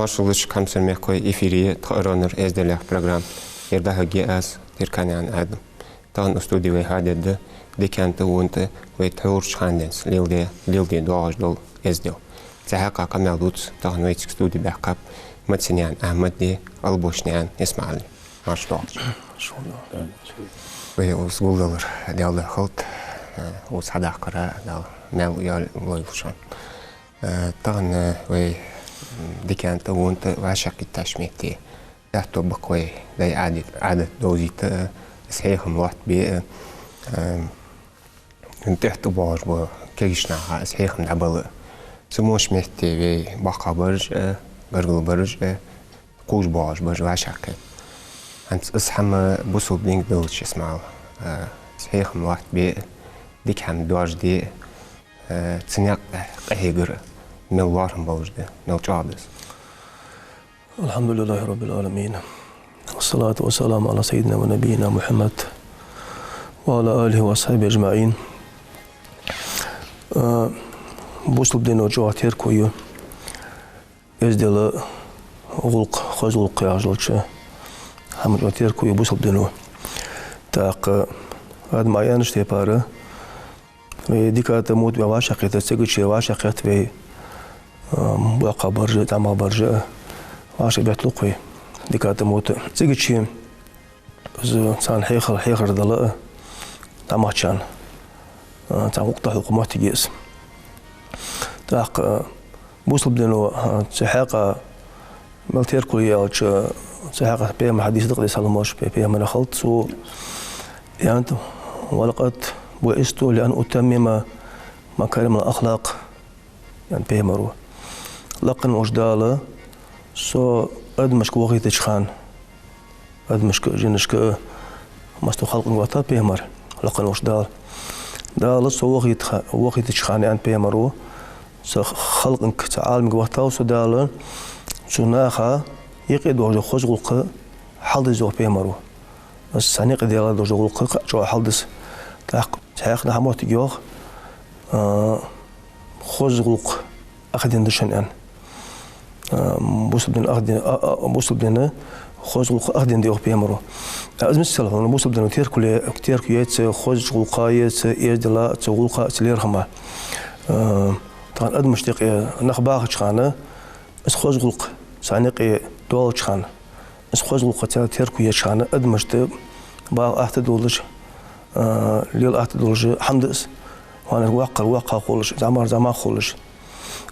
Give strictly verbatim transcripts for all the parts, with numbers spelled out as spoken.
Маршал да шуга, хьамсара мехкахой, эфире я тха «Аронар эздел» яха программа. Ер дӀахьоргья аз, Терканаькъан Адам. Тахан укх студе вай хьадергда дикан тӀа, вон тӀа вай тхьовра хана денз леладе, леладе доагӀаш дола эздел. Цу хьакъехьа къамаьл дувца тахан вайцига студе баьккхаб Мацанаькъан Ахьмади, Албошнаькъан ИсмаӀали. Марша доагӀалда шо. Вай укхаза гулдалар Даьла духьа хилда, э, укхаза хьадаккхара Дала маьл-йоал лойла шоана. Э, тахан, э, вай, м, дикан тӀа, вон тӀа вӀашагӀкхийттача метте аьттув ба-кх вай дай Ӏадат, Ӏадат довзийта, э, из хьехам лоаттабе, э, э, тӀехьа тӀабоагӀаш бола кагийча наха из хьехам дӀабала. Цу мо йолча метте вай боккхагӀбараш а, гаргалбараш а, кхувш боагӀаш бараш а вӀашагӀкхийтта. ХӀанз из хӀама бусалба динга далча, ИсмаӀал, э, из хьехам лоаттабе, дика хӀама доаржаде, э, цу наькъа тӀа къахьегар мел лоархӀам болаш да, мел чӀоагӀа да из. الحمد لله رب العالمين. والصلاة والسلام على سيدنا ونبينا محمد وعلى آله وأصحابه أجمعين. Э, бусалба дино чӀоагӀа терко я эздела гӀулакх, хоза гӀулакх яхаш долча хӀаман чӀоагӀа терко я бусалба дино. ТӀаккха, э, Адам, Ӏа аьннача тайпара, вай дикан тӀа, вон тӀа вӀашагӀкхийтта, цига чу вӀашагӀкхийтта вай, э, боккхагӀбараш а, тӀамагӀбараш а, вӀашагӀбетталу-кх вай дикан тӀа, вон тӀа. Цига чу из царна хьехар, хьехар дала а, тӀамагӀчарна, э, царна гӀулакх дӀахьу-кх моттиг я из. ТӀаккха, э, бусалба дино, э, цу хьакъехьа мел терко я аьлча, цу хьакъехьа Пайхамара хьадис да-кх, Даьла салам-моаршал пе-, Пайхамара хилда, цо аьннад: «ولقد بعثت لأتمم مكارم الأخلاق», аьннад Пайхамаро. Лакха волча Дала со адамашка вахийтача хана, адамашка а, жинашка а, массадолча халкъанга вахийтав Пайхамар, лакха волча Дала. Дала со вахийта-, вахийтача хана, аьннад Пайхамаро, цу халкъанга, цу Ӏаламга вахийтав со Дала, цу наха юкъе доагӀаш дола хоза гӀулакх хьалдиза, йоах Пайхамаро. Из царна юкъе доагӀаш дола гӀулакх кхы а чӀоагӀа хьалдиза. ТӀаккха цхьаькха хӀама моттиг йоах, а, хоза гӀулакх ах дин да шоана, аьнна. А, бусалба дин ах дин, а, а, бусалба дин, хоза гӀулакх ах дин да, йоах Пайхамаро. А, из миссел хьона бусалба дино терко ле-, терко яц хозача гӀулакха, яц эздела, цу гӀулакха, цу лерхӀама. А, тахан адамашта юкъе нах бахача хана, из хоза гӀулакх царна юкъе доалача хана, из хоза гӀулакх царна терко еча хана, адамашта баха атта долаш, а, лела атта долаш хӀама да из. Ванар воккхар воккха хулаш, зӀамар зӀамагӀа хулаш,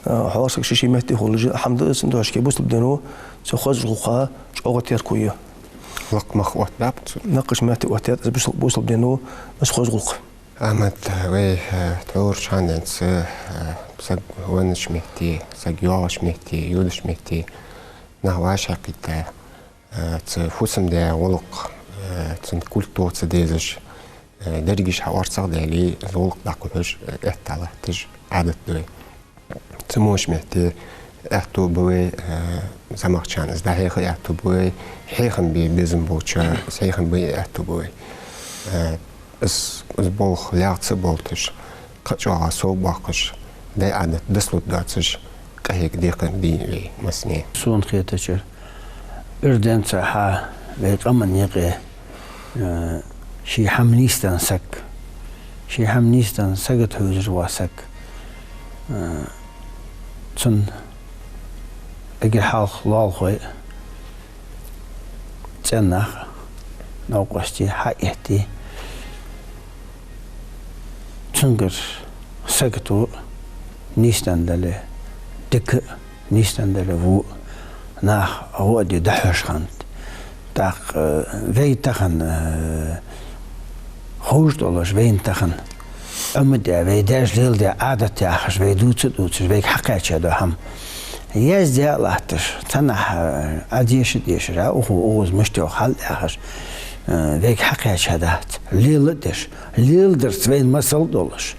а, хьоар саг ший-ший метте хулаш хӀама да из. Цудухьа бусалба дино цу хозача гӀулакха чӀоагӀа терко я. Лакха мах оттабаьб-кх цо. Лакхача метте оттадаьд из бусал-, бусалба дино из хоза гӀулакх. Ахьмад, вай, э, тхьовра хана денз, э, саг веннача метте, саг йоагӀача метте, йодача метте нах вӀашагӀкхийтта, э, цу фусам-даь гӀулакх, э, цун культура ца дезаш, э, дерригаш хьаорцагӀдаьле, из гӀулакх дӀакхухьаш, э, эттӀа латташ Ӏадат да вай. Цу мо йолча метте аьттув ба вай, э, зӀамагӀчарна из дӀахьеха а аьттув ба вай, хьехам бе безам болча из хьехам бе а аьттув ба вай. Э, из, из болх лаьгӀа ца болийташ, кхы а чӀоагӀа совбоаккхаш, дай Ӏадат дицлургдоацаш, къахьега декхар дий вай массане? Сона хетача, уйрденца хьа вай къаман юкъе, э, ший хӀама нийсденна саг, ший хӀама нийсденна сагота хьувзаш вола саг, э, цун эггара хьалха лоалахой, цӀен нах, новкъостий хьаэтте, цунгара сагото нийсденна дале, дика а, нийсденна дале, во а, нах гӀо а де дӀахьош хиннад. ТӀаккха, э, вай тахан, э, ховш долаш, вайна тахан Ӏомадаь, вай даьша леладаь Ӏадат яхаш, вай дувца а дувцаш, вайга хьакхаьча дола хӀама яздаь а латташ, цхьаннахьа, э, Ӏа деша а дешаш, Ӏа укхо, укхаза мишта йоах хьал яхаш, э, вайга хьакхаьча дац. Лела а деш, леладарца вайна масал а долаш,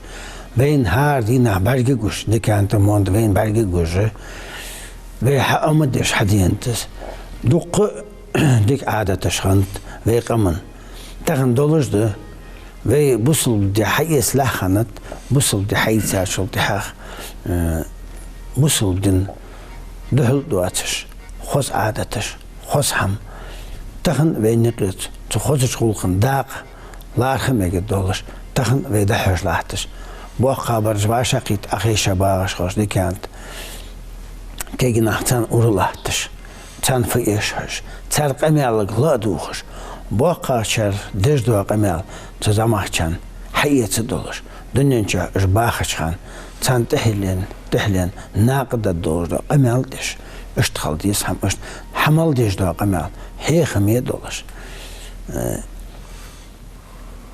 вайна хӀара дийнахьа бӀарга а гуш, дикан тӀа, вон тӀа вайна бӀарга а гуш, вай хьаӀомадеш хьаденад из. Дуккха а дика Ӏадаташ хиннад вай къаман. Тахан долаш да, вай бусалба ди хьаэца лаьгӀа хиннад, бусалба ди хьаийцачул тӀехьагӀа, э, бусалба дина духьал а доацаш, хоза Ӏадаташ, хоза хӀама. Тахан вайна юкъе цу хозача гӀулакха дакъа лархӀа мегаргдолаш, тахан вай дӀахьош латташ. БоккхагӀбараш вӀашагӀкхийтта Ӏохайша багӀаш хилча диканца, кегий нах царна ура латташ, царна фу эш хьожаш, цар къамаьлага ла а дувгӀаш, боккхагӀчар деш дола къамаьл цу зӀамагӀчарна хьаэца долаш, дунен чу уж бахача хана царна тӀехьленна, тӀехьленна накъадаргдолаш дола къамаьл деш, иштта хила деза хӀама, иштта хьамал деш дола къамаьл хьехаме долаш. Э,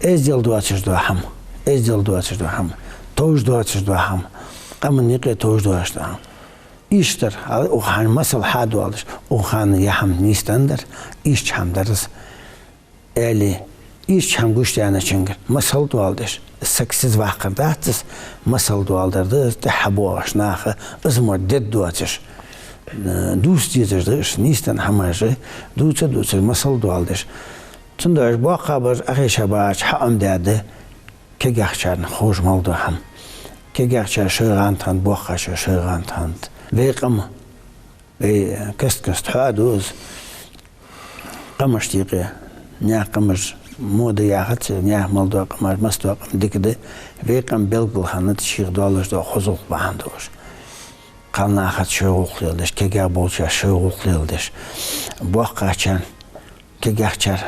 эздел доацаш дола хӀама, эздел доацаш дола хӀама, товш доацаш дола хӀама, къаман юкъе товш доацаш дола хӀама. Иштта дар, хьал укх хана масал хьадоаладеш, укх хана ер хӀама нийсденнадар, иштта хӀама дар из. Аьле, иштта хӀама гуш даьнначунгара масал доаладеш, саг сиза ваккхар дац из, масал доаладар да из, тӀехьа боагӀаш наха из мо дергдоацаш, э, дувца дезаш да уж, нийсденна хӀамаш а дувца, дувцаш, масал доаладеш. Цудухьа уж боккхагӀбараш Ӏохайша багӀача хьаӀомадаьд кегийчарна ховш мел дола хӀама. Кегийчар шоай гӀанд хиннад, боккхагӀчар шоай гӀанд хиннад. Вай къам, вай каст-каста хьоаду из, къамашта юкъе, наьха къамаш мо да яхац, наьха мел дола къамаш, масса дола къам дика да, вай къам белгала хиннад шийх долаш дола хоза гӀулакх бахьан долаш. Кхалнахаца шоай гӀулакх леладеш, кегий болчарца шоай гӀулакх леладеш. БоккхагӀчар, кегийчар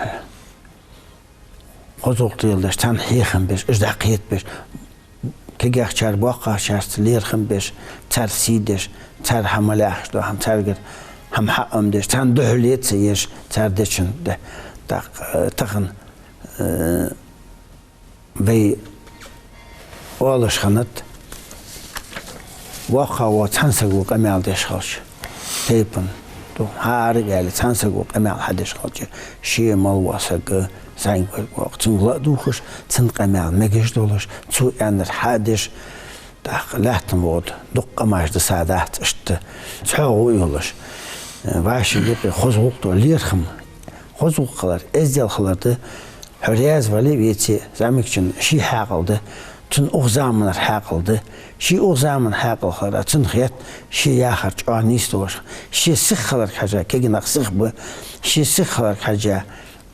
хоза гӀулакх леладеш, царна хьехам беш, уж дӀакхетабеш, кегийчар боккхагӀчарца лерхӀам беш, цар сий деш, цар хьа мел яхаш дола хӀама, царгара хӀама хьаӀомадеш, царна духьале ца еш, цар дечун да. ТӀаккха, э, тахан, э, вай оалаш хиннад, воккхагӀвола цхьан саго къамаьл деш хилча, тайпан тӀа, хӀара а ваьле, цхьан саго къамаьл хьадеш хилча, ше мел вола саг зӀамига вар воккха, цунга ла а дувгӀаш, цун къамаьл мегаш долаш, цо аьннар хьадеш, тӀаккха лаьттан вода дукха къамаш да са дац иштта, цхьоагӀо йолаш. Э, вӀаший юкъе хоза гӀулакх дар, лерхӀам, хоза гӀулакх хилар, эздел хилар да. Хьо раьза вале а, веце а, зӀамигачун ший хьаькъал да, цун укх заманара хьаькъал да. Ший укх заман хьаькъал хиларах цунна хет, ше яхар чӀоагӀа нийса долаш, ше сиха хиларга хьежжа, кегий нах сиха ба, ше сиха хиларга хьежжа,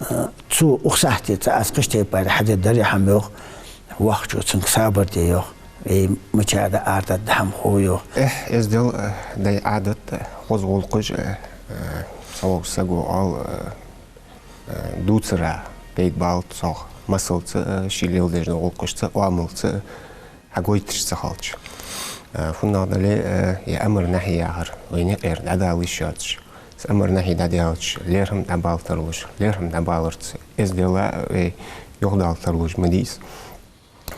э, цо укх сахьте цхьа аз кхыча тайпара хьадергдар ер хӀама, йоах, воккхачо цунга сабар де, йоах, вай мичара да арадаргда хӀама хов, йоах. Эхь, эздел, э, дай Ӏадат, э, хоза гӀулакхаш, э, э, цхьаволча саго оал, э, э, дувцар пайда балац цох, масалца, э, ше леладеш дола гӀулакхашца, оамалца, э, хьагойташ ца хилча. Э, фуннагӀа дале, э, ер амар-нахьи яхар, вайна юкъера дӀадала йиш йоацаш. Из амар-нахьи дӀадаьлча, лерхӀам дӀабала тарлуш, лерхӀам дӀабаларца эздел а, э, юхадала тарлуш ма дий из.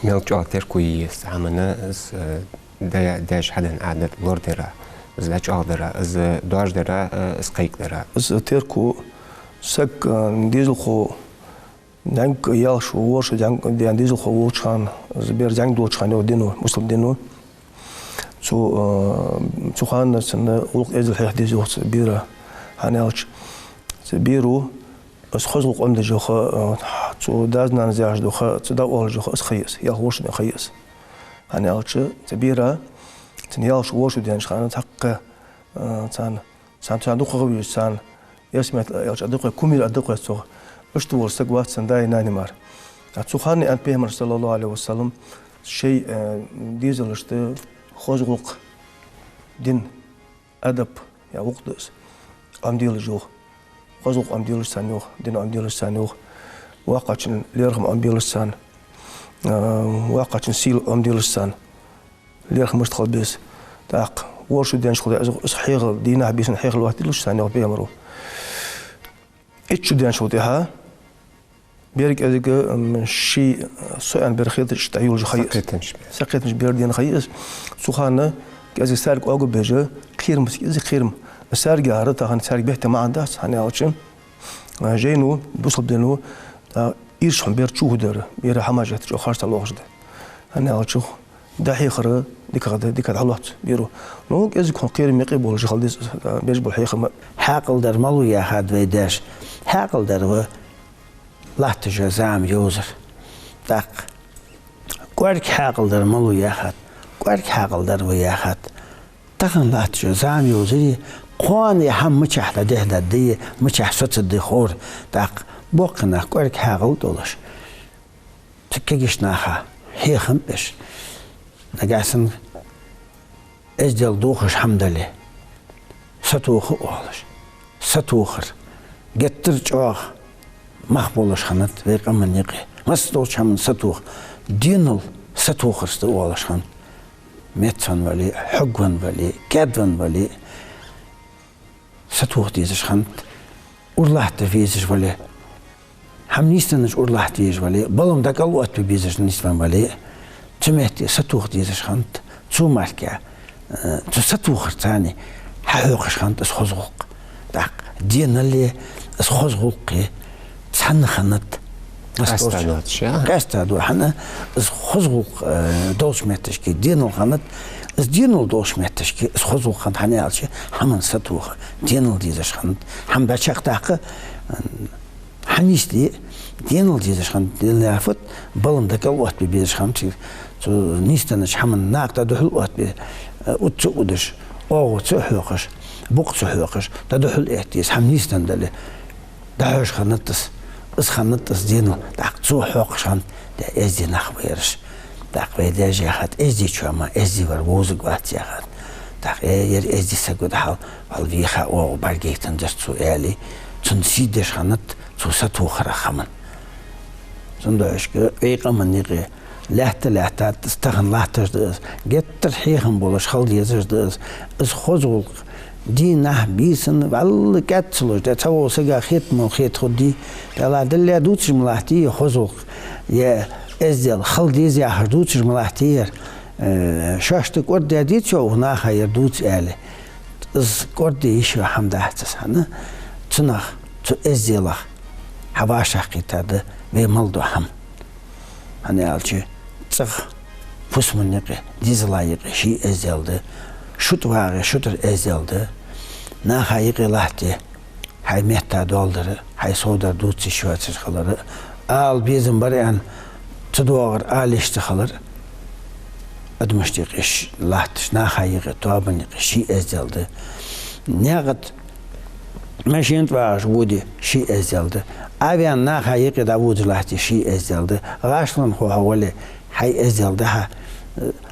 Мел чӀоагӀа терко е еза цу хӀаман, из, э, да-, даьша хьаденна Ӏадат лорадара, из дӀачӀоагӀдара, из доаржадара, э, из кхайкадара. Из терко саг, э, дезалхо, зӀамига ялх шу, ворхӀ шу зӀамига даьнна дезалхо волча хана, из бер зӀамига долча хана, йоах, дино, бусалба дино. Цу, э, цу хана цунна гӀулакх, эздел хьеха деза, йоах, цу бера, хӀана аьлча, цу беро из хоза гӀулакх Ӏомадеш, йоах, э, цу дас-нанас яхаш дола ха, цу дӀаоалаш дола ха, из ха я из, ялх ворхӀ шу даьнна ха я из. ХӀана аьлча, цу бера, цунна ялх шу, ворхӀ шу даьннача хана, цхьаккха, э, царна, царна, царна дукха гӀо везаш, царна ялсмала аьлча а дукха, кумир а дукха цох. Иштта вола саг вац цун даи нанеи мара. ТӀаккха цу хана аьннад Пайхамара, صلى الله عليه وسلم, шоай, э, дезалашта хоза гӀулакх, дин, адаб, яха гӀулакх да из, Ӏомаделаш, йоах. Хоза гӀулакх Ӏомаделаш царна, йоах, дин Ӏомаделаш царна, йоах. ВоккхагӀчун лерхӀам Ӏомабелаш царна, э, воккхагӀчун сийла Ӏомаделаш царна. ЛерхӀам мишта хила беза. ТӀаккха ворхӀ шу даьнначул тӀехьа из, из хьехал, дийнахьа-бийсанна хьехал лоаттаделаш царна, йоах Пайхамаро. Итт шу даьнначул тӀехьа бер кӀезига, м, ший со аьнна бер хеташ дӀайолаш ха я из. Сакхетамаш бер. Сакхетамаш бер даьнна ха я из. Цу хана кӀезига саьрг оагӀув беш, кхерам, из кхерам. Саьрг яхар тахан царга бетта маӀан дац, хӀана аьлча, а, жайно, бусалба дино, а, ирча хьона бер чу хӀу дар, бера хӀамаш хетта чӀоагӀа харцахьа лоархӀаш да. ХӀана аьлча, дӀахьехар дикагӀа да, дикагӀа дӀалоац беро. Ну, кӀезига хьона кхерам юкъе болаш хила деза, а, беш бола хьехам. Хьаькъал дар малув яхад вай даьша? Хьаькъал дар ва латташ йола зама йовзар. ТӀаккха кӀоарга хьаькъал дар малув яхад? КӀоарга хьаькъал дар ва яхад. Тахан латташ йола зама йовзаре, Кхоана е хӀама мичахьа дӀадехьа дергда, мичахьа соцаргда ховр, тӀаккха боккхий нах кӀоарга хьаькъал долаш, цу кагийча наха хьехам беш, нагахьа санна эздел дохаш хӀама дале, сатоха оалаш. Сатохар геттара чӀоагӀа мах болаш хиннад вай къаман юкъе. Массадолча хӀаман сатоха, денал сатохарца да оалаш хиннад. Мецвенна вале, хьогвенна вале, каьдвенна вале, сатоха дезаш хиннад. Ура латта везаш вале, хӀама нийсденнача ура латта везаш вале, балам дӀакӀал оттабе безаш нийсвенна вале, цу метте сатоха дезаш хиннад. Цу мара, э, цу сатохарца цхьана хьахьокхаш хиннад из хоза гӀулакх. ТӀаккха деналеи из хоза гӀулакхеи цхьана хиннад. Къаьстта доацаш, а? Къаьстта да, хӀана, из хоза гӀулакх, э, долча метташка денал хиннад, из денал долча метташка из хоза гӀулакх хиннад, хӀана аьлча хӀаман сатоха денал дезаш хиннад. ХӀама дӀачакхдаккха, э, хьанийсде денал дезаш хиннад, денал яхар фуд, балам дӀакӀал оттабе безаш хиннад, цу нийсденнача хӀаман накха дӀадухьал оттабе, э, уд ца удаш, оагӀув ца хьокхаш, букъ ца хьокхаш, дӀадухьал этта деза, хӀама нийсденна дале. ДӀахьош хиннад из, из хиннад из денал, тӀаккха цо хьокхаш хиннад, да, эздий нах ба ераш. ТӀаккха вай даьша яхад, эздийчоа мара эздий вар вовзаргвац яхад. ТӀаккха, э, ер эздий саг ва, дӀахьал, вӀалла веха оагӀув бӀаргагайтанзар цо, аьле, цунна сий деш хиннад цу сатохарах хӀаман. Цудухьа вай къаман юкъе лаьтта-лаьттад из, тахан латташ да из, геттара хьехам болаш хила дезаш да из, из хоза гӀулакх дийнахьа, бийсанна, вӀалла кӀаьд ца луш, да, цхьаволча сага хетта мел хетаргда, тӀаккха дале дувцаш ма латт е хоза гӀулакх, е эздел хила деза яхаш дувцаш ма латт ер, э, шоашта кӀордадаьд цо, наха ер дувц аьле. Из кӀордаде йиш йола хӀама дац из, хӀана, цунах, цу эзделах хьавӀашагӀкхийтта да вай мел дола хӀама. ХӀана аьлча, цӀагӀа фусаман юкъе, дезала юкъе ший эздел да, шута вагӀе шутара эздел да, наха юкъе латте хьай метта доал дар, хьай сов дар дувца йиш йоацаш хилар, ала безам бар аьнна ца доагӀар ала йиш ца хилар, адамашта юкъе ш-, латташ, наха юкъе, тоабан юкъе ший эздел да. Наькъа тӀа машен тӀа вагӀаш воде, ший эздел да. Ӏоваьнна наха юкъе дӀаводаш латте, ший эздел да. ГӀашлон хьо вале, хьай эздел да хьа.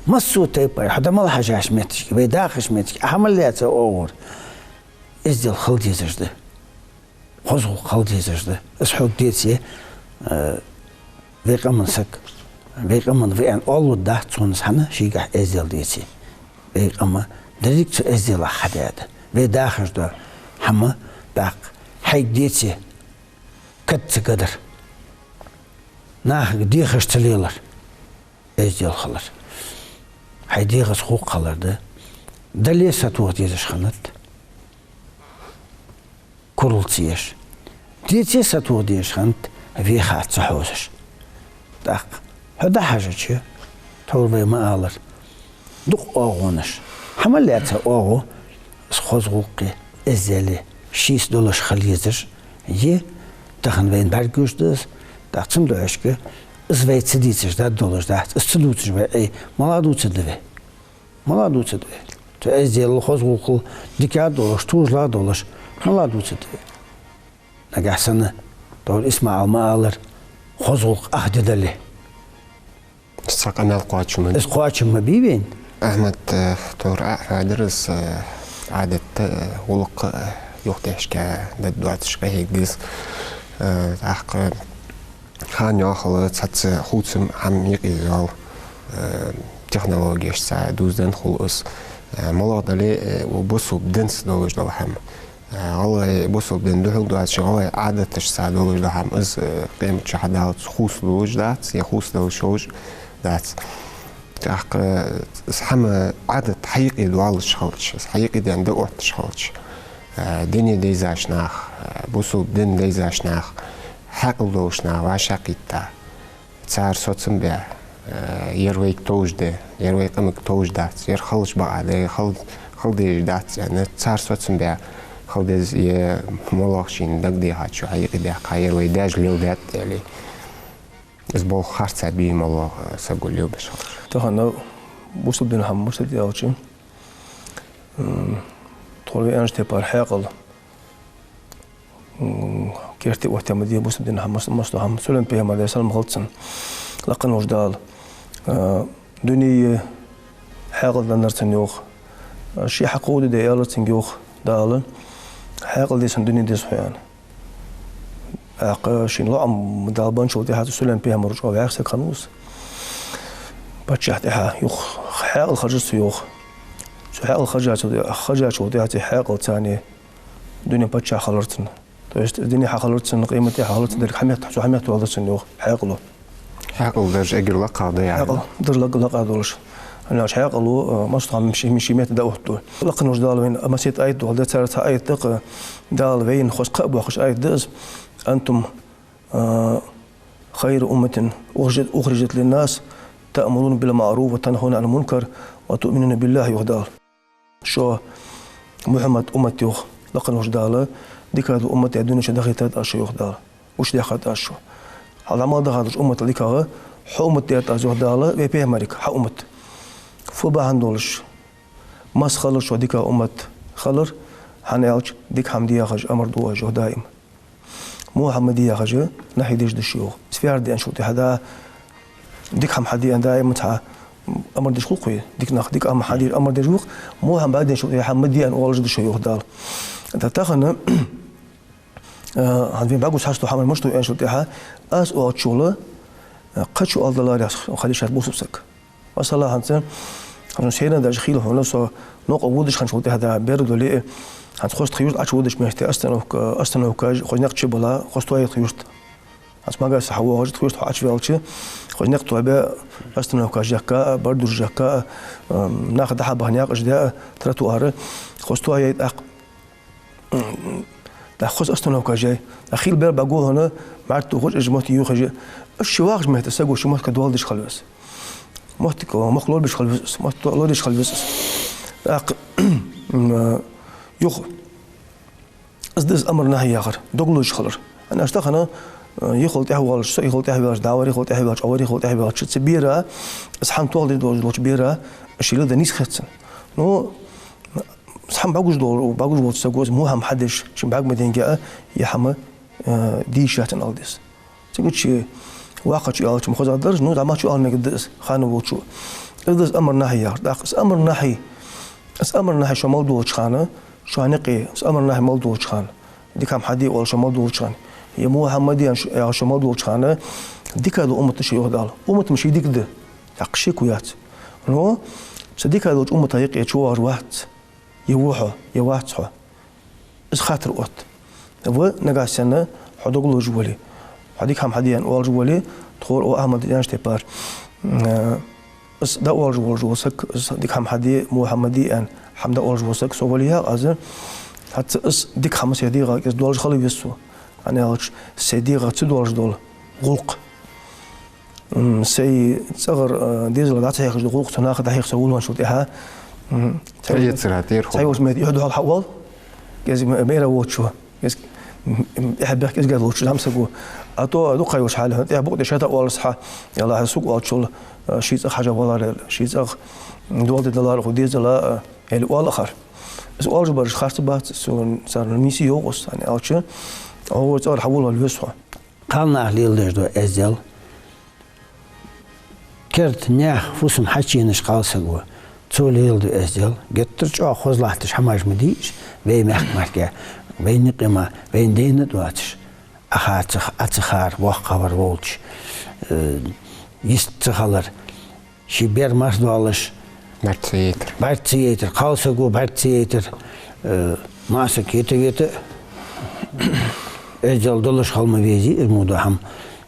Массо а тайпара, хьо дӀа мел хьежача метташка, вай дахача метташка, Ӏа хӀама мел лаьца оагӀора. Эздел хила дезаш да. Хоза гӀулакх хила дезаш да. Из хьога деце, э, вай къаман саг, вай къаман ва аьнна оалалургдац цунна, хӀана, шийгахьа эздел деце. Вай къам деррига цу эзделах хьадаьд. Вай дахаш дола хӀама, тӀаккха хьайга деце, кад ца гадар, нахага дехаш ца лелар, эздел хилар. Хьай дегӀаца гӀулакх хилар да. Дале сатоха дезаш хиннад, курал ца еш. Деце сатоха дезаш хиннад, веха ца хьожаш. ТӀаккха хьо дӀахьежача, тхьовра вай ма аллара, дукха оагӀонаш, хӀама мел лаьца оагӀув, из хоза гӀулакхи эзделеи шийца долаш хила езаш, е тахан вайна бӀаргагуш да из, тӀаккха цудухьа из вай ца дийцача даргдолаш дац, из ца дувцаш вай Ӏе мала дувцаргда вай? Мала дувцаргда вай? Цу эзделал, хоза гӀулакхал дика а долаш, товш а долаш, мала дувцаргда вай? Нагахьа санна, тхьовра ИсмаӀала ма аллара, хоза гӀулакх ах ди дале, из цхьа къамаьл кхоачам ма бий. Из кхоачам ма бий вайна. Ахьмад, э, тхьовра Ӏа а хьоадир из, э, Ӏадат, э, гӀулакх, э, юхатехкача дад доацаш къахьега деза. Э, тӀаккха хана йоахалца цхьацца хувцам хӀама юкъе йоал, э, технологешца дувзаденна хул из. Э, малагӀа дале, э, бусалба динца долаш дола хӀама. Э, гӀалгӀай бусалба дина духьал доацаш, гӀалгӀай Ӏадаташца долаш дола хӀама, из, э, къематди хьадаллалца хувцалуш дац, е хувцадалуш йолаш дац. ТӀаккха, э, из хӀама Ӏадат хьа юкъе доаллаш хилча, из хьа юкъе денна дӀаотташ хилча, э, дине дайзача наха, э, бусалба дин дайзача наха, хьаькъал долча наха вӀашагӀкхийтта, цар соцам бе, э, ер вайга товш да, ер вай къамага товш дац, ер халача бакъахьа да, ер хала, хала дезаш дац аьнна, цар соцам бе хила деза, е моллагӀчоа дагадехачоа хьа юкъе даьккха, ер вай даьша леладаьд аьле. Из болх харцахьа бе моллагӀа саго лелабеш хилар. Тахан бусалба дина хӀама мишта да аьлча, м, тхо вай аьннача тайпара хьаькъал, м, керте оттаде ма дий бусалба дина хьа мас-, массадола хӀама. Сулейман-пайхамар, Даьла салам хилда цунна, лакха волча Дала, а, дуне хьаькъал деннар цунна, йоах. Ше хьакховдаде аьлар цунга, йоах Дала, хьаькъал де сона, дуне де сона, аьнна. ТӀаккха шийна лоӀам Дала бенначул тӀехьагӀа цу Сулейман-пайхамара чӀоагӀа ваьха саг хиннав из. Паччахьа тӀехьа юха хьаькъал хержар цо, йоах. Цо хьаькъал хержачул, хержачул тӀехьагӀа цу хьаькъалца дуне паччахь хилар цунна. То есть дуне хьахилар цунна, къематди хьахилар цунна, деррига хьамет-, цу хьаметтадоалар цунна, йоах, хьаькъало. Хьаькъал дар эггара лакхагӀа да, яӀни. Хьаькъал дар лакха-, лакхагӀа долаш. ХӀана аьлча хьаькъало, а, массадола хӀама ший, ший метте дӀаоттаду. Лакха волча Дала вайна массайтта аят доаладу, царех цхьа аят да-кх, Дала вайна хоза кхаъ боаккхаш аят да из: «أنتم, а, خير أمة أخرجت، أخرجت للناس تأمرون بالمعروف وتنهون عن المنكر وتؤمنون بالله», йоах Дала. Шо, Мухьаммада уммат, йоах лакха волча Дала, дикагӀа дола уммат да, дунен чу дахийтад аз шо, йоах Дала. Гучадаьхад аз шо. Хьалха мел дахача умматал дикагӀа хьо уммат даьд аз, йоах Дала, вай пайхамарга, хьа уммат. Фу бахьан долаш? Масса хилар шо дикагӀа уммат хилар? ХӀана аьлча дика хӀама де яхаш амар ду оаш, йоах, даим. Во хӀама ма де яхаш нахьи деш да шо, йоах. Из фу яхар да аьнначул тӀехьагӀа, дика хӀама хьаде аьнна даим цхьа амар деш хул-кх вай, дика нах дика хӀама хьаде амар деш ва-кх, во хӀама бӀаргадайначул тӀехьагӀа ма де аьнна оалаш да шо, йоах Дала. ТӀаккха тахан, а, хӀанз вайна бӀаргагуш хьаста хӀамаш мишта да аьнначул тӀехьагӀа, аз оалачул, а, кхычо аьнна даларе, хьадеш вац бусалба саг. Масала, хӀанз, хӀанз сайна даже хийла хьона, со новкъа водаш хинначул тӀехьагӀа, бер доле а, хӀанз хоза тха юрта Ӏочуводача метте остановка, остановкаш, хоза никъ чубилла, хоза тоае тха юрта. ХӀанз Магасе хьавоагӀаш, тха юрта хьо Ӏочуваьлча, хоза никъ тоабаь, остановкаш яьккха, бардуж яьккха, м, нах дӀа-хьа баха никъаш даь, тротуар, хоза тоае тӀаккха. ТӀаккха хоза остановкаш яьй. ТӀаккха хийла бер бӀаргагу хьона, мӀарта ухаш, уж моттиг йохаш. Уж ший вахача метте саго ший моттиг доаладеш хила веза. Моттиг, мохк лорабеш хила веза из, моттиг лорадеш хила веза из. ТӀаккха, м, юха. Из да из амар-нахьи яхар, дог луш хилар. ХӀана аьлча тахан, э, юхал тӀехьавоалаш, со юхал тӀехьавоалаш, дӀавар юхал тӀехьавоалаш, Ӏовар юхал тӀехьавоалаш, цу бера, из хӀама тоаладеш долча бера, шийла да нийса хет цунна. Ну, из хӀама бӀаргагуш дола, бӀаргагуш волча саго из во хӀама хьадеш, шийна бӀарга ма денга а, е хӀама, э, де йиш яц аьнна ала деза. Цига чу воккхачо аьлча ма хозагӀа дарж, ну, зӀамагӀчо ала мегаргда из, ханна волчо. Из да из амар-нахьи яхар. ТӀаккха из амар-нахьи, из амар-нахьи шо мел долча хана, шоана юкъе из амар-нахьи мел долча хана, дика хӀама хьаде оалаш шо мел долча хана, е во хӀама ма де аьнна шо, яхаш шо мел долча хана, дикагӀа дола уммат да шо, йоах Дала. Уммат-м ший дика да, тӀаккха шеко яц. Но цу дикагӀа долча уммата юкъе чувоагӀаш вац, е ва хьо, е вац хьо. Из хаттар отт. Ва нагахьа санна хьо дог луш вале, хьо дика хӀама хьаде аьнна оалаш вале, тхо, о, Ахьмад, аьннача тайпара, м, из дӀаоалаш волаш вола саг, из дика хӀама хьаде, во хӀама ма де аьнна, хӀама дӀаоалаш вола саг со вале, йоах аз, хӀанз из дика хӀама сай дегӀа кӀезига долаш хила веза со. ХӀана аьлча сай дегӀа ца долаш дола гӀулакх, м, сай цӀагӀара, э, дезала дӀа ца хьехаш дола гӀулакх цу наха дӀахьеха со волавенначул тӀехьагӀа, м, цхьа йолча метте юхь духьал хьаоал, кӀезига м-, майра волчо, кӀезига, м, м, тӀехьа бехк кӀезига волчо, зӀамсаго. А то дукха йолча хьале хьона тӀехьа букъ тӀа шатӀа оалаш хьа, ялахь суг оалачул, э, ший цӀагӀа хьажа валаре, ший цӀагӀа, м, дола де даларе хьо дезала, э, аьле оал акхар. Из оалаш бараш харц бац, царна нийса йоах из, хӀана аьлча, хьо цӀагӀара хьавола веза хьо. Кхалнаха леладеш дола эздел. Керда наьха фусам хьачуенаш кхалсаго, цо леладу эздел. Геттара чӀоагӀа хоза латташ хӀамаш ма дий уж, вай мехка мара, вайна юкъе ма, вайна дайна а доацаш. Ӏохар ца х-, Ӏо ца хар, воккхагӀвар волча, э, йист ца хилар. Ший бер мархӀадоалаш, бӀарга ца яйтар. БӀарга ца яйтар, кхалсаго бӀарга ца яйтар, э, маӀа саг кхета-вета, эздел долаш хила ма везий, из мо дола хӀама.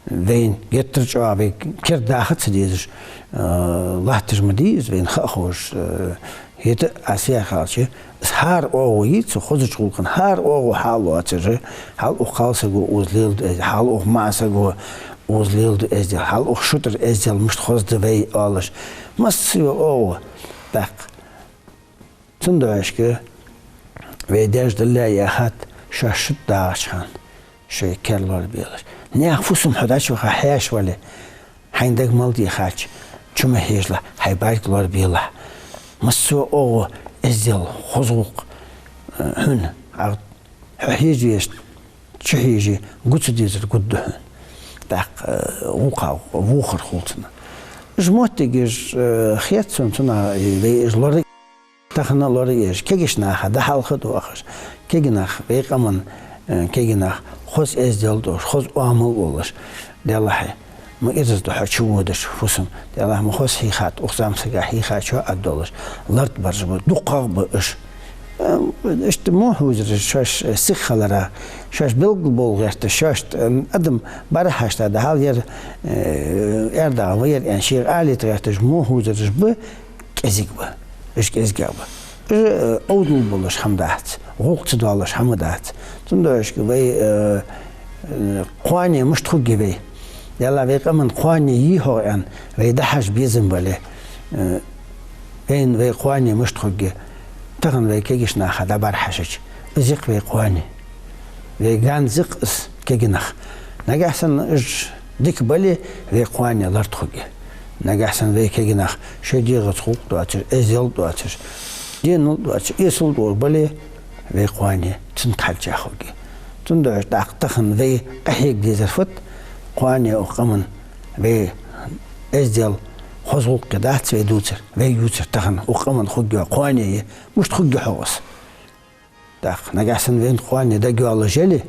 Вайна геттара чӀоагӀа вай керда даха ца дезаш, э, латташ ма дий из, вайна ха а ховш, э, хӀаьта а аз яхача, из хӀара оагӀув йий цу хозача гӀулакха, хӀара оагӀув хьалоацар, хьал укх кхалсаго укхаза леладу эздел, хьал укх маӀа саго укхаза леладу эздел, хьал укх шутӀара эздел мишта хоза да вай оалаш. Масса йола оагӀув. ТӀаккха цудухьа вай даьша Далла яхад, шоаш шутӀа дагӀача хана шоай кер лорабелаш. Наьха фусам хьо дӀачуваха хьаьша вале, хьайна дага мел дехача, чу ма хьежалахь, хьай бӀарг лорабелахь. Масса йола оагӀув, эздел, хоза гӀулакх, Хьона, хьа, хьо хьежа везаш, чу хьеже, гу ца дезар гургда хьона. ТӀаккха, э, гӀулакха вохар хул цунна. Уж моттигаш, э, хет сона цунах, э, вай уж лораяь, тахан а лораяь, кегийча наха дӀахьалха доахаш, кегий нах, вай къаман, э, кегий нах, хоза эздел долаш, хоза оамал долаш, Деллахьа, ма ираз да хьо чуводаш, фусам, Деллахьа, ма хоза хьийхад, укх зӀамсага хьийхачоа а долаш, лартӀбараш ба, дукхагӀа ба уж. Э, иштта мо хӀузараш шоаш, э, сиха хиларах, шоаш белгалбовла гӀерташ, шоашта, э, адам бӀарахьежача дӀахьал ер, э, ер дагӀа ма яр аьнна, шийга алийта гӀерташ мо хӀузараш ба, кӀезига ба. Уж кӀезигагӀа ба. Уж, э, Ӏовдал болаш хӀама дац, гӀулакх ца доалаш хӀама дац. Цудухьа вай, э, э, кхоане мишта хургья вай. Деллахьа, вай къаман кхоане йий хьогӀ аьнна, вай дӀахьажа безам бале, э, вайна вай кхоане мишта хургья, тахан вай кегийча наха дӀабӀарахьежача, из я-кх вай кхоане. Вай ганз я-кх из кегий нах. Нагахьа санна уж дика бале, вай кхоане лартӀа хургья. Нагахьа санна вай кегий нах шоай дегӀаца гӀулакх доацаш, эздел доацаш, денал доацаш, эсала дола бале, вай кхоане цунна кхаьча хургья. Цудухьа тӀаккха тахан вай къахьега дезар фуд, кхоане укх къаман вай эздел, хоза гӀулакх дац вай дувцар, вай ювцар тахан укх къаман хургйола кхоане я, мишта хургья хьогӀ из. ТӀаккха нагахьа санна вайна кхоане дагайоалаш яле,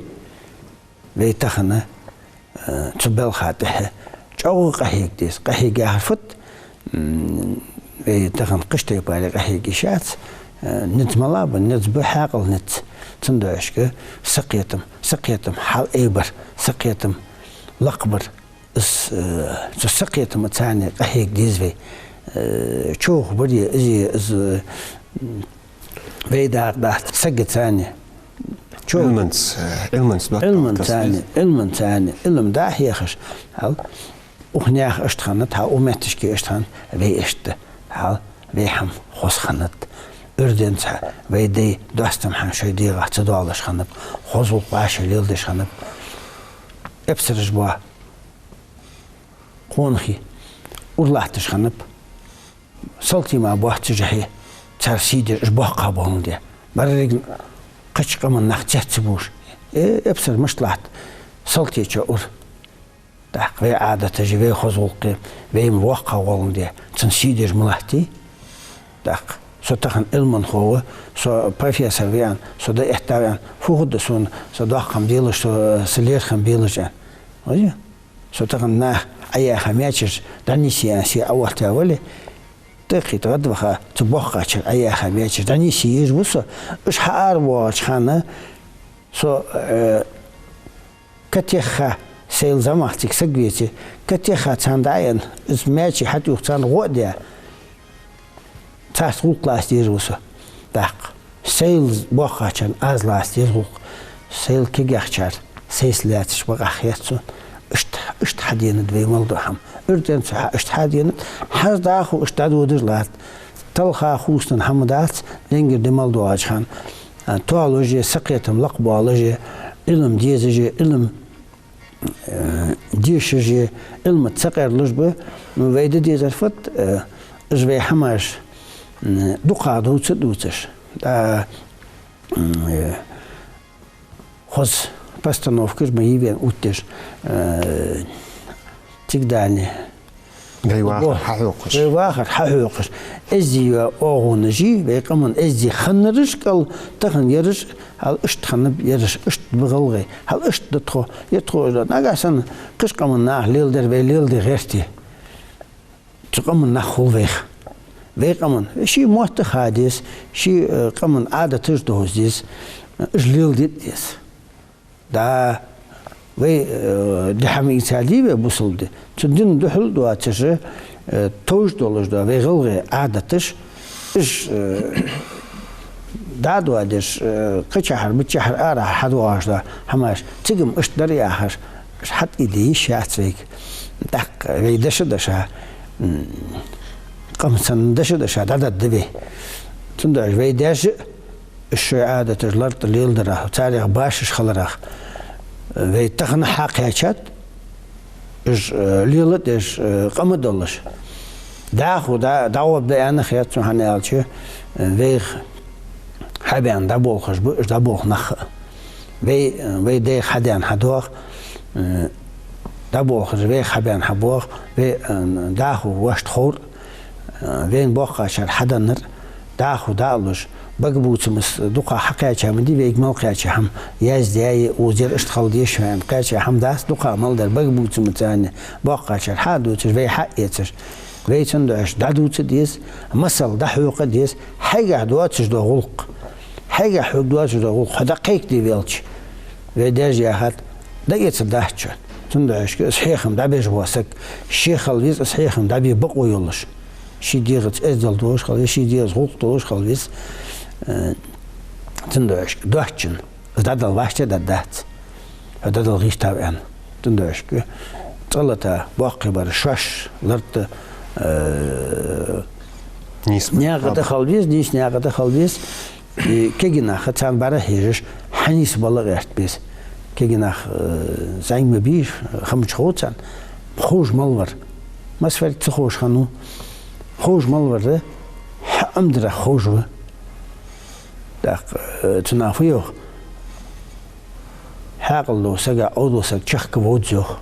вай тахан, э, цу балха тӀехьа чӀоагӀа къахьега деза. Къахьега яхар фуд, м, вай тахан кхыча тайпара къахьега йиш яц, э, низ мала ба, низ ба хьаькъала низ. Цудухьа сакхетам, сакхетам хьал айбар, сакхетам лакхбар. Из, э, цу сакхетамца царна къахьега деза вай. Э, човхабар е, из е, из, м, вай дакъа дац сага царна. Чо- Ӏилманца, э, Ӏилманца доттагӀа Ӏилманца кхы царна, Ӏилманца царна, Ӏилма дӀахьехаш, хьал, укх наьха иштта хиннад, хьал, укх метташка иштта хиннад, вай иштта, хьал, вай хӀама хоза хиннад. Уж денз хьа, вай дай достам хьа шоай дегӀах ца доалаш хиннаб, хоза гӀулакх вӀаший леладеш хиннаб. Эпсараш боа, къонахий, ура латташ хиннаб. Салтий мара боаццашехь, цар сий деш уж боккха боландаь. Берригаш кхыча къаман нах цецбувш. Э, эпсар мишта латт, салтечоа ура. ТӀаккха вай Ӏадаташ, вай хоза гӀулакх, вай ма воккха воландаь, цун сий деш ма латтий. ТӀаккха со тахан Ӏилманхо ва, со профессор ва аьнна, со дӀаэтта ва аьнна, фу хургда сона, со доккха хӀама делаш, со, са лерхӀам белаш аьнна. Ваза? Со тахан наха Ӏаяьха маьчеш дӀанийсъе аьнна се Ӏооттаваь вале, тӀаккха гӀадваха цу боккхачар Ӏаяьха маьчеш дӀанийсъе езаш ва со. Уж хьаара воагӀача хана со, э, катеха, сайла зӀамагӀа цига саг веце, катеха царна дӀа а енна, из маьчий хьатӀаювха царна гӀо а даь, царца гӀулакх лаца дезаш ва со. ТӀаккха сайла боккхачарна аз лаца деза гӀулакх. Сайла кегийчар сайца лаьцача бакъахьа хет сона. Иштта, иштта хьаденад вай мел дола хӀама. Уж денз хьа иштта хьаденад, хӀанз дӀахо иштта дӀадодаш латт. Талха, хувцаденна хӀама дац, лингир де мел доагӀача хана. А, тоалуж е, сакхетам лакхбоалуж е, Ӏилма дезаш е, Ӏилма э, дешаш е, Ӏилмаца сакъердалуш ба, ну, вай де дезар фуд, э, уж вай хӀамаш, м, дукхагӀа дувца а дувцаш. ТӀа, м, э, хоза постановкаш ма йий вайна оттадеш, э, цига дани. Вай вахар хьахьокхаш. Вай вахар хьахьокхаш. Эздий йола оагӀонаш йий, вай къаман эздий хиннараш кӀал, тахан ераш, хьал иштта хиннаб ераш, иштта ба гӀалгӀай, хьал иштта да тхо, е тхо уж да. Нагахьа санна кхыча къаман наха леладер вай леладе гӀерте, цу къаман нах хул вайх. Вай къаман, ший мотт а ха деза, ший, э, къаман Ӏадаташ а довза деза, уж леладе а деза. Да, вай, э, ди хӀама ийцалий вай бусалба ди? Цу дина духьал доацаш, э, товш долаш да вай гӀалгӀай Ӏадаташ. Уж, э, дӀадоадеш, э, кхычахьара, миччахьара арахьара хьадоагӀаш да хӀамаш. Цига-м иштта дар яхаш, уж хьатӀаийде йиш яц вайга. ТӀаккха вай даьша-даьша, м, къам санна даьша-даьша дӀадаргда вай. Цудухьа вай даьша а, уж шоай Ӏадаташ лартӀа леладарах, царех башха хиларах, вай тахан хьакхаьчад, уж, э, лела а деш, э, къам а долаш. ДӀахо дӀа-, дӀагӀоргда аьнна хет сона, хӀана аьлча, э, вайх Ӏобаьнна дӀаболхаш ба уж дӀаболх нах а. Вай, вай даьх хьадаьнна хьадоагӀа, э, дӀаболхаш вайх хьабаьнна хьабоагӀа, вай, э, дӀахо вошта ховр, э, вайна боккхачар хьаденнар, дӀахо дӀа а луш, бага бувцамца дукха хьакхаьча ма дий, вайга мел кхаьча хӀама, яздаь, озер иштта хила дезаш вайна кхаьча хӀама дац, дукха мел дар бага бувцамца царна боккхачар хьа а дувцаш, вай хьа а эцаш. Вай цудухьа дӀадувца деза, масал дӀахьокха деза, хьайгахьа доацаш дола гӀулакх. Хьайгахьа хьога доацаш дола гӀулакх хьо дӀакхайкаде велча, вай даьша яхад, дӀаэцаргдац шоана. Цудухьа из хьехам дӀабеш вола саг, ше хила веза из хьехам дӀабе бокъо йолаш. Ший дегӀаца эздел долаш хила веза, ший дегӀаца гӀулакх долаш хила веза. Э, цудухьа доацачунна из дӀадала вӀаштӀехьдаргдац. Хьо дӀадала гӀертав аьнна. Цудухьа цӀалата боккхий бар шоаш ларта, э, нийса наькъа тӀа хила веза, нийса наькъа тӀа хила веза. И кегий нах, царна бӀарахьежаш, хьанийса бала гӀерта беза. Кегий нах, э, зӀамига ма бий, хамача хов царна, ховш мел вар. Массавар ца ховш хиннав, ховш мел вар, хьа Ӏомадарах ховш ва. ТӀаккха, э, цу наха фу йоах? Хьаькъал долча сага Ӏовдала саг чехка вовз йоах.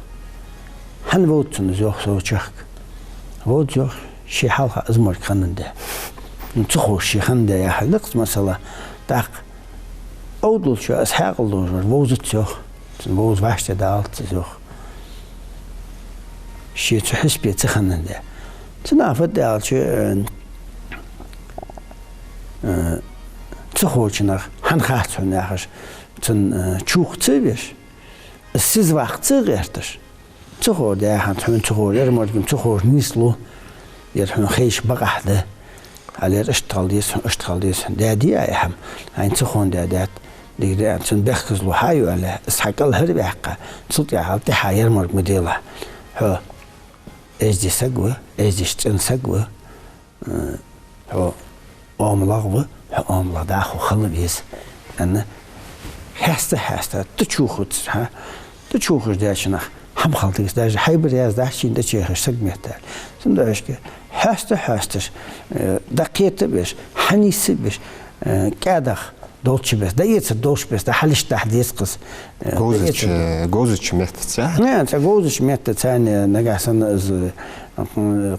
ХӀана вовз цунна из йоах, сов чехка? Вовз йоах, ше хьалха из морг хиннадале. Ну, ца ховш ше хиннадале яхилга да-кх из масала. ТӀаккха Ӏовдалчоа из хьаькъал долаш вар вовзац йоах. Цунна вовза вӀаштӀехьадалац из йоах. Ше цу хьисапе ца хиннадале. Цу наха фу да аьлча, э, э, ца ховча наха, хӀана хац хьона яхаш, цунна, э, чувх ца веш, из сиза ваккха ца гӀерташ. Ца ховр да хьона, хьона ца ховр, ер морг-м ца ховш нийслу, ер хьона хайша бакъахьа да. Хьал ер иштта хила деза хьона, иштта хила деза хьона. Даьдий Ӏа из хӀама, хьайна ца ховндаь даьд, дика да аьнна, цунна бехказло хьа а ю аьле, из хьа кӀал хӀара а ваьккха, цул тӀехьагӀа тӀехьа ер морг ма делахь. Хьо эздий саг ва, эздий цӀена саг ва. Э, хьо Ӏомалагӏа ва, хьо Ӏомалагӏа дӀахо хила веза, аьнна, хьаста-хьаста, тӀачувхаш, хьа, тӀачувхаш даьча наха хӀама хила деза, даже хьайбар яздац шийна тӀачуехаш саг метта. Цудухьа хьаста-хьасташ, э, дӀакхета а беш, хьанийса а беш, э, кӀаьдах долча беса, дӀаэцаргдолча беса, дӀа хьалаш дахьа деза-кх из. Э, говзача, дӀаэцаргдолча. Говзача метта цхьа? Не, цхьа говзача метта цхьа не, нагахьа санна из, э,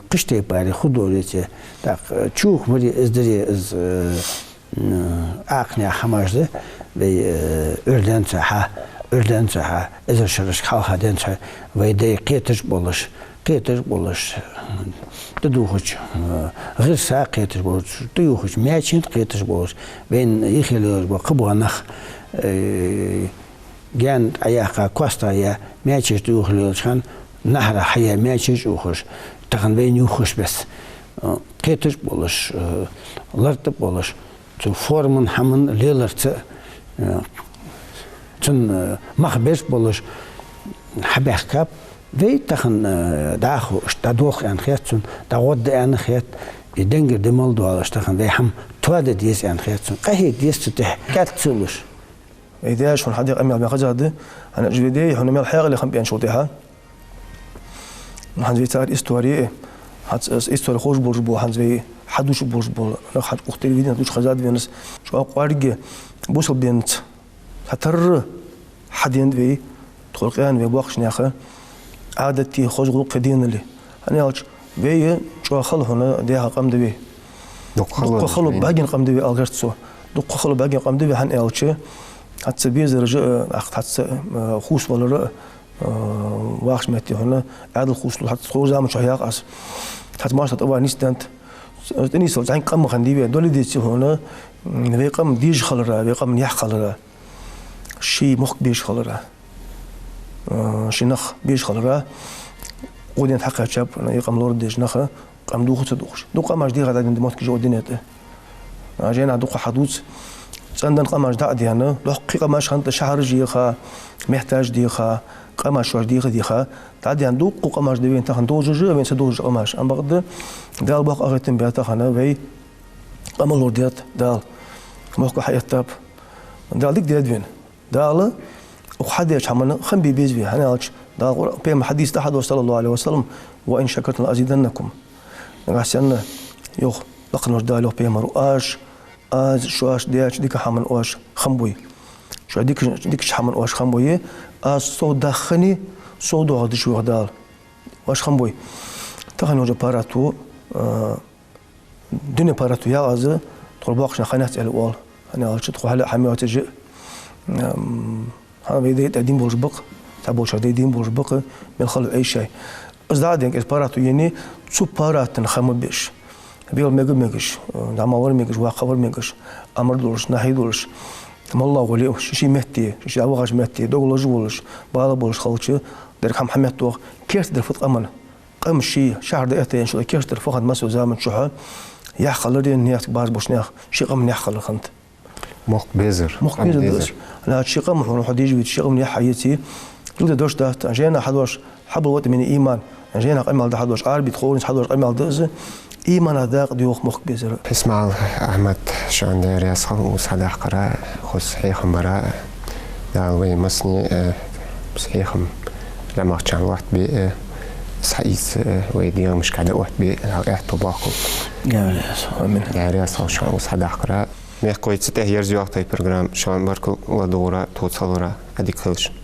кхыча тайпара худоре те. Так, э, чувх вари из дари из, э, м, Ӏакхнех хӀамаш да, вай, э, Ӏуйрденца хьа, Ӏуйрденца хьа, эзар шерашка хьалха денз хьа, вай дай кхеташ болаш, кхеташ болаш, тӀадувхача, э, гӀирса кхеташ болаш, тӀаювхача маьчен кхеташ болаш, вайна юхе лелаш бола кхыбола нах, э, гаьна Ӏояьккха, коастагӀа яь маьчеш тӀаювха лелача хана, наьхарах хьаяь маьчеш а увхаш, тахан вайна ювхаш беса, э, кхеташ болаш, э, ларта болаш, цу форман хӀаман леларца, э, цун, э, мах беш болаш хьабаьхкаб. Вай тахан, э, дӀахо иштта дӀадолх аьнна хет сона, дӀагӀоргда аьнна хет, и денгара ди мел доалаш тахан вай хӀама тоаде деза аьнна хет сона, къахьега деза цу тӀехьа кӀаьд ца луш. Вай даьша хьона хьадийха къамаьл мел хезад, хӀана аьлча вай даьй хьона мел хьаькъале хам бенчул тӀехьа. ХӀанз вай цар истори, хӀанз ас истори ховш болаш бола, хӀанз вай хьадувцаш болаш бола, нах хӀанз укх телевидене дувцаш хезад вайна из, чӀоагӀа кӀоарга бусалба динца цхьатарра хьаденад вай, тхо къаьна вай боккхийча наьха Ӏадатеи хоза гӀулакхеи денали. ХӀана аьлча, вай чӀоагӀа хала хьона даьха къам да вай. Дукха хала, дукха хала бахьан къам да вай, алгарца цо. Дукха хала бахьан къам да вай, хӀана аьлча, хӀанз цу безараш а, ах, хӀанз цу, э, хувцавалар а, э, вахача метте хьона Ӏаьдал хувцалуш, хӀанз тховра заман чухь яха аз. ХӀанз маша тӀавар нийсденнад. ТӀанийсвала зӀамига къам ма хиннадий вай, дола деций хьона, м, вай къам дезаш хилара, вай къам яхь хилара. Ший мохк безаш хилара, а, ший нах безаш хилара, укх дунен тӀа хьакхаьчаб, и къам лорадеш нах, къам дувха а ца дувхаш. Дукха къамаш дийхад дин мотт кижа укх дунен тӀа. А, жайнаш дукха хьадувц. ЦӀендан къамаш дӀа а даьнна, дукха къамаш хиннад шахьараш йийха, мехташ дийха, къамаш шоаш дийха-дийха, дӀа а даьнна, дукха къамаш да вайна тахан долаш а, вайна ца долаш а къамаш. Амма бакъда, Дала боккха къахетам баь тахан вай къам лорадеш Дала. Мохк хьаэттаб. Дала дика даьд вайна. Дала укх хьадеча хӀаманна хам бе беза вай, хӀана аьлча Дала Къуръа-, пайхамара хьадис тӀа хьадоагӀа, صلى الله عليه وسلم: «وإن شكرتم لأزيدنكم». Нагахьа санна, йоах, лакхавола Дала, йоах пайхамара, оаш Аз шоаш деча дика хӀаман оаш хам бой. Шоаш дика, дикача хӀаман оаш хам бой. Аз сов даххани, сов доагӀа дича веха Дала. Оаш хам бой. Тахан уже паргӀато, а, дуне паргӀато яхаш, тхо боккхача наха хьанехцӀел оал. ХӀана аьлча тхо хьале хьамеоци жи. Ам, хьа вай дай тӀа дин болаш бакъ, цхьаболчар дай дин болаш бакъ, мел хала Ӏайшай. Аз дӀа а денга, из паргӀато енай, цу паргӀатан хам беш. Вел мега мегаш, дӀа ма вар мегаш, ваккха вар мегаш, амар долаш, нахьи долаш, моллагӀа вале а, ши-ши метте, ши-ши вахаш метте, дог лажа волаш, бала болаш халча, дерг хӀама хьаметтох, керта дар фуд къаман. Къам ший шахьар да эттаенчул а керта дар фу хиннад массо заман чухьа, яхь хилар е нетг баз бош нах, ший къаман яхь хилар хиннад. Мохк безар, Мохк къам безар безар. Значит, ший къам хьона хьо дийжа вийта, ший къаман яхь хьаеце, илда дош дац, жена хьадош, хьабал вата мини иман, жена къамаьл да хьадош, Ӏарбий тхоринца хьадош къамаьл да из, имана дакъа доху мохк безар. Исмаил Ахмад, шоана Даьла раьза хилва укхаза хьадаккхара, хоза хьехам бара, Дала вай массане, э, хьехам ламахчан лоаттабе, э, схьаийца, э, вай дегӀамашка дӀаоттабе, Дала аьттув боаккхалба. Амин. Даьла раьза хилва шоана укхаза хьадаккхара. Мехкахой, цу тӀа ерзайоагӀа тхоай программа, шоана баркал ладувгӀара, тхоца хилара, Ӏадика хийла шун.